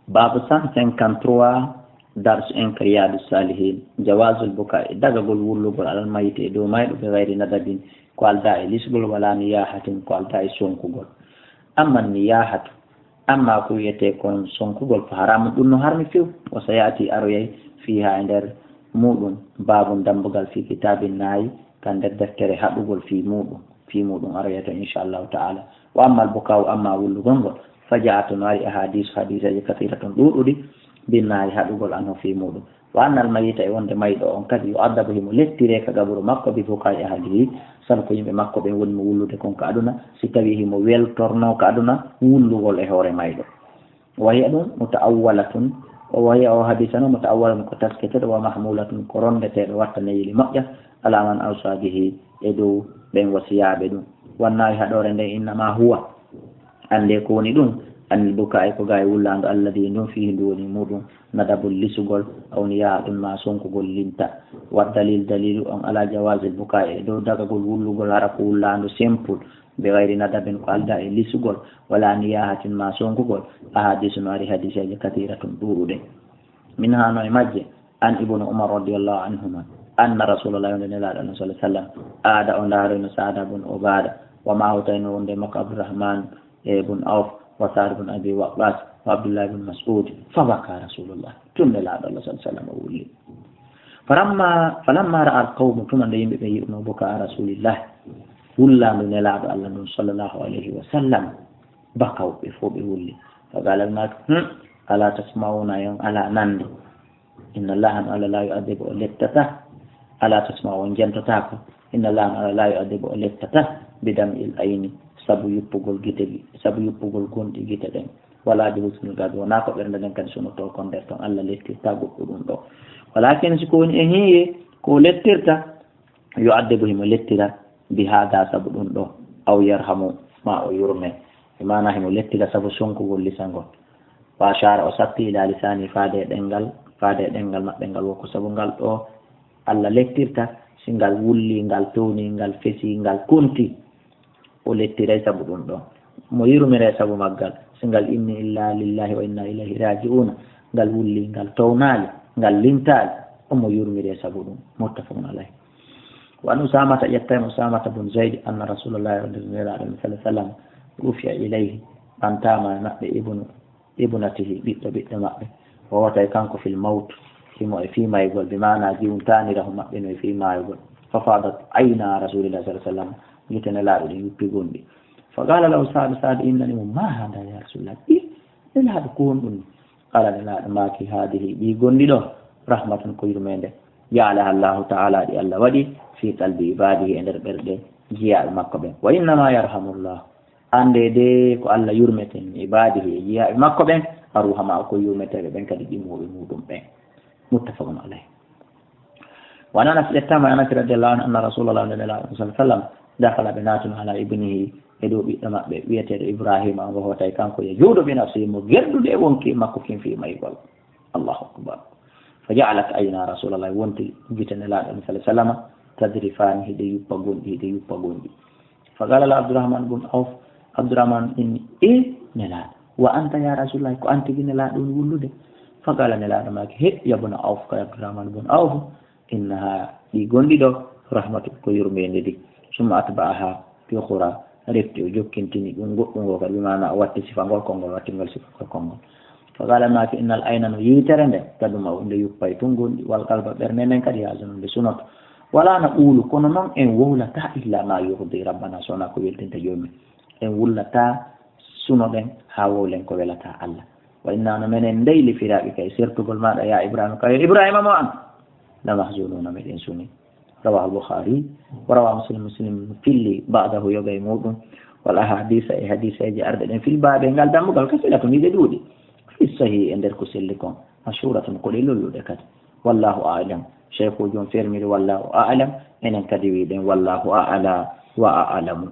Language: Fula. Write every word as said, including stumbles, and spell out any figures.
Baabu cent cinquante-trois, darsu en ka Riyaadu Saalihiin, jawaazul bukaa, e dagagol wullugol alal mayiti e dow mayɗo, bi gayri nadabin, ko aldaa e lisgol, wala niyaahatin, ko aldaa e sonkugol. Amma niyaahatu, amma ko wiyetee kon sonkugol, fa haraamun, ɗum no harmi few. Wa sayaati, aroyay, fiihaa, e nder muuɗum, baabun, dambugal, fii kitaabin nahyi, ka nder deftere haɗugol fii muuɗum. Fii muuɗum aroyay ton, inchallahu taala. Wa ammal bukaawu, amma wullugol ngol, fa jaat, no ari ahaadiisu, hadiiseeji, kasiiratun, ɗuuɗuɗi, bin nahyi, haɗugol, anhu, fii muuɗum. Wa annal mayyita, e wonde mayɗo on kadi, yu'addabu, himo lettiree ka gaburu makko, bi bukaa'i ahlihi, sabu ko yimɓe makko ɓen woni mo wullude kon ka aduna, si tawii himo weltornoo ka aduna wullugol e hoore mayɗo. Wa hiya ɗum muta'awwalatun, wa hiya, o hadiisa no, muta'awwalatun, ko tasketeeɗo, wa mahmulatun, ko ronndeteeɗo, watta neyli moƴƴa, ala man awsa bihi, e dow ɓen wasiyaaɓe ɗum. Wan nahyu, haɗoore nden, innama huwa, annde ko woni ɗum, anil bukaa'i, ko gaa e wullaandu, alladi, ndun, fiihi, ndu woni muuɗum, nadabul, lisugol, aw niyaahatun, ma sonkugol linta. Wa dalil, daliilu on, ala jawaazil bukaa'i, e dow dagagol wullugol, hara ko wullaandu simple, bi gayri nadabin, ko aldaa e lisugol, wala niyaahatin, ma sonkugol, ahaadiisu, no ari hadiiseeje, kasiiratun, ɗuuɗuɗe. Minhaa, no e majje, an Ibnu Umar radiyallahu anhuma, anna Rasuulallahi, wonde Nelaaɗo Allah, sallallahu alaihi wasallam, aada, o ndaaroyno Sa'da bun Ubaada, wa ma'ahu, tawi no wonde makko Abdurrahman e bun Awf, wa Sa'd bun Abi Waqqas, wa Abdullah bun Mas'ud, fa baka Rasulullah. Tun Nelaaɗo Allah, sallallahu alaihi wasallam, o wulli. Falamma, falamma ra'a al-qawmu, tuma nde yimɓe ɓen yi'unoo bukaa Rasulillah, wullaandu Nelaaɗo Allah ndun, sallallahu alaihi wasallam, bakaw, ɓe fow ɓe wulli. Fa qaala, ɓe maaki, hmm, ala tasma'una, on alaa nande. Inna Allaha, no Allah, la yu'adhibu, o lettataa. Ala tasma'u, on jantotaako. Inna Allaha, no Allah, la yu'adhibu, o lettataa, bi dam'il ayni, sabu yuppugol gite, sabu yuppugol gonɗi gite ɗen. Wala bi huznil qalbi, wonaa ko ɓernde nden kadi sunotoo kon nder ton, Allah lettirtaa goɗɗo ɗum ɗoo. Walakin, si ko woni e hiye, ko lettirta, yu'adhibu, himo lettira, bi hada, sabu ɗum ɗoo, aw yarhamu, ma o yurme. Bi maana himo lettira sabu sonkugol lisangol. Wa ashara, o sappi, ila lisani, faade e ɗemngal, faade e ɗemngal maɓɓe ngal, wo ko sabu ngal ɗoo Allah lettirta, si ngal wulli, ngal towni, ngal fesi, ngal konti. O lettiray sabu ɗum ɗoo. Mo yurmiree sabu maggal. Si ngal inni inna lillahi wa inna ilayhi raji'una, ngal wulli, ngal townaali, ngal lintaali, omo yurmiree sabu ɗum. Muttafaqun alayh. Wa an Usamata, ƴettay Usamata bun Zayd, anna Rasulallahi, wonde Nelaaɗo, sallallahu alaihi wasallam, ufiya ilayhi, ɓantaama e maɓɓe ibnu ibnatihi, ɓiɗɗo ɓiɗɗo maɓɓe. O wotay kanko fil mawt, himo e fii maygol, bi maana jiwtaani rahu maɓɓe no e fii maygol. Fa fadat ayna Rasulillah, sallallahu alaihi wasallam, gite Nelaaɗo ɗen yuppi gonɗi. Fa qala lahu Sa'd, Sa'd innani mo, ma hada ya Rasulullah? I, Nelaaɗo, ko honɗum ni? Qala, Nelaaɗo maaki, hadihi, ɗi gonɗi ɗoo, rahmatun, ko yurmeende, ja'alaha Allahu ta'ala, ɗi Allah waɗi, fi qalbi ibadihi, e nder ɓerɗe jiyaaɓe makko ɓen. Wa innama yarhamullah. Annde de ko Allah yurmeten ibadihi, e jiyaaɓe makko ɓen, arruhama, ko yurmeteeɓe ɓen kadi ɗimooɓe muuɗum ɓen. Muttafaqun alayh. Wa an Anas, ƴettaama e Anas radiyallahu anhu, anna Rasulallah, nde Nelaaɗo, sallallahu alaihi wasallam, dakhala, ɓe naatino, ala ibnihi, e dow ɓiɗɗo maɓɓe wi'eteeɗo Ibrahima, ngo hootay kanko e juuɗo, bi nafsihi, mo gerdude e wonki makko kin fii maygol. Allahu akbar. Fa ja'alat ayna Rasulallah, wonti gite Nelaaɗo, sallallahu alaihi wasallam, tadrifani, hiɗe yuppa gonɗi, hiɗe yuppa gonɗi. Fa qala la Abdurrahman bun Awf, Abdurrahman inni, e Nelaaɗo, wa anta ya Rasulullah, ko an tigi Nelaaɗo woni wullude? Fa qala, Nelaaɗo maaki, he, ya bun Awf, ka Abdurrahman bun Awf, innaha, ɗi gonɗi ɗoo, rahmatu, ko yurmeende ndi. Summa atba'aha bi ukhra, refti o jokkintini ɗum goɗɗum ngo kadi, bi maana o watti sifangol konngol, wattingol sifangol konngol. Fa qala, maaki, innal ayna, no yitere nden, tadma'u, nde yuppay tun gonɗi, wal qalba, ɓernde nden kadi, yahzunu, nde sunoto. Wala naqulu, kono non en wowlataa, illa ma yurdi rabbana, so wonaa ko weltinta Joomi. En wullataa, sunoɗen haa wowlen ko welataa Allah. Wa inna, no menen dey, li firaqika, e sertugol maaɗa, ya Ibrahima, ka yo Ibrahima mo an, la mahzununa, meɗen suni. Rawahu Bukhari, wa rawa Muslim, Muslim filli ba'dahu, yoga e muɗum. Wal ahadisa, e hadiseeje arɗe ɗen, fil baabi, e ngal dambugal, kasiratun, hiɗe ɗuuɗi. Fi sahih, e nder ko selli kon, mashhuratun, ko ɗe lolluɗe kadi. Wallahu a'lam. Cheikh o jom fermiri, wallahu a'lam. Enen kadi wiɗen, wallahu a'la wa a'lamu.